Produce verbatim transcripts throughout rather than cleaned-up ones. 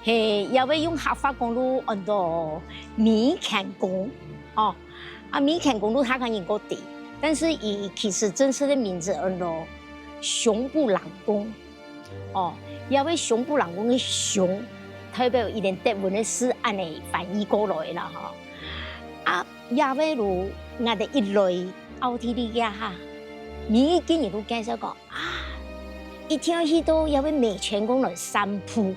係，也會用客話講就安到米乾公，哦，啊米乾公就客家人較知，但是佢其實真實个名字安到熊布朗公，哦，也會熊布朗公个熊，代表一點德文个字安呢翻譯過來啦吼。啊，也會就𠊎兜一來奧地利呀哈，每一個人都介紹講啊，一定要去到也會美泉公來散步。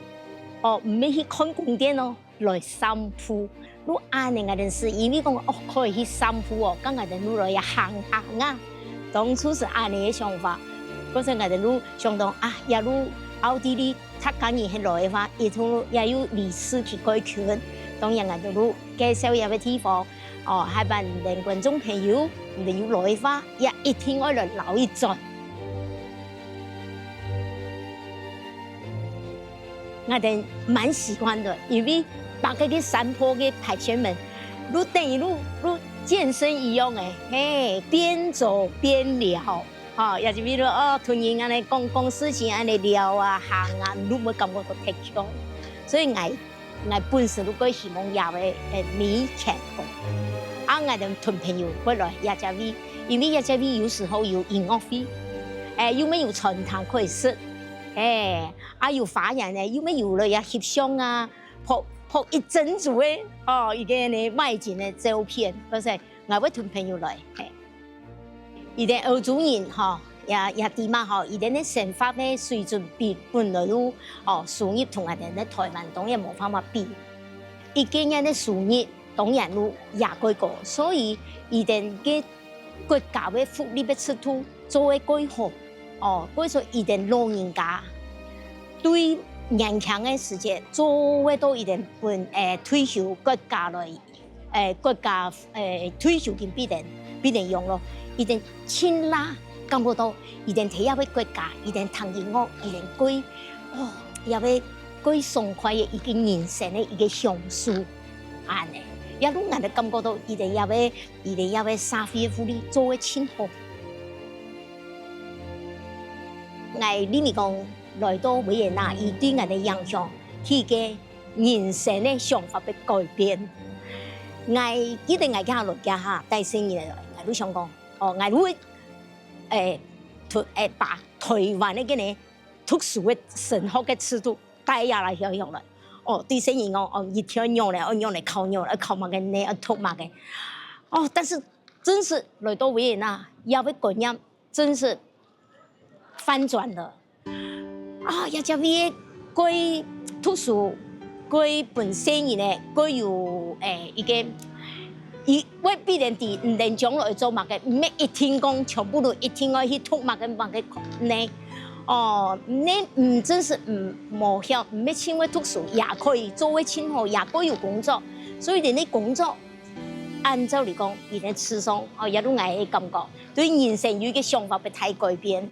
哦，毋係去看宮殿哦，來散步。就恁呢𠊎兜係因為講哦，可以去散步哦，該𠊎兜就來也行行啊。當初係恁呢个想法，故所𠊎兜就想到啊，也就奧地利客家人係來个話，一定也有歷史去過去。當然𠊎兜就介紹這个地方，哦，還望恁觀眾朋友，你兜有來个話，也一定愛來遶一轉。 𠊎兜蠻喜歡个，因為爬該个山坡个排前門，就等於就就健身一樣誒，嘿，邊走邊聊，吼，也就比如哦，同人恁呢講講事情，恁呢聊啊、行啊，就毋會感覺到忒𤸁。所以𠊎𠊎本身就較希望也會誒米乾公，啊𠊎兜同朋友會來這隻位，因為這隻位有時候有音樂會，誒又乜有餐廳可以食，誒。 啊有花園呢，又乜有了也翕相啊，拍拍一陣子个哦，一個呢外景个照片，故所𠊎會同朋友來，嘿。佢兜歐洲人吼，也也知嘛吼，佢兜个生活个水準比本來就哦收入同𠊎兜个台灣當然無辦法比。佢个人个收入當然就也較高，所以佢兜个 國家个福利个制度做个較好，哦，故所佢兜老人家對年輕个時節做个到佢兜分誒退休國家來，誒國家誒退休金分佢兜分佢兜用咯，佢兜盡罅感覺到佢兜在這个國家，佢兜聽音樂，佢兜過哦，這个過爽快个一個人生个一個享受，恁呢，也就𠊎兜感覺到佢兜這个 佢兜這个社會福利做个盡好。𠊎認為講來到維也納，佢對𠊎个影響，佢个人生个想法个改變。𠊎記得𠊎該下來該下，帶細人仔來，𠊎就想講，哦，𠊎就會，誒，讀，誒，把台灣个該呢讀書个升學个制度 帶下來曉曉來。哦，對細人講，哦，一定愛仰仔，愛仰仔考仰仔，愛考麼个呢，愛讀麼个。哦，但是真實來到維也納，這个觀念真實翻轉了。啊，這隻位个讀書，个分細人仔，个有誒一個，佢會分佢知，毋定將來愛做麼个，毋係一定講全部都一定愛去讀麼个麼个呢。 哦，你毋真實毋無曉，毋係盡會讀書，也可以做會盡好，也可以有工作。所以你个工作，按照來講，你个思想，哦，也就𠊎个感覺，對人生有一個想法會大改變。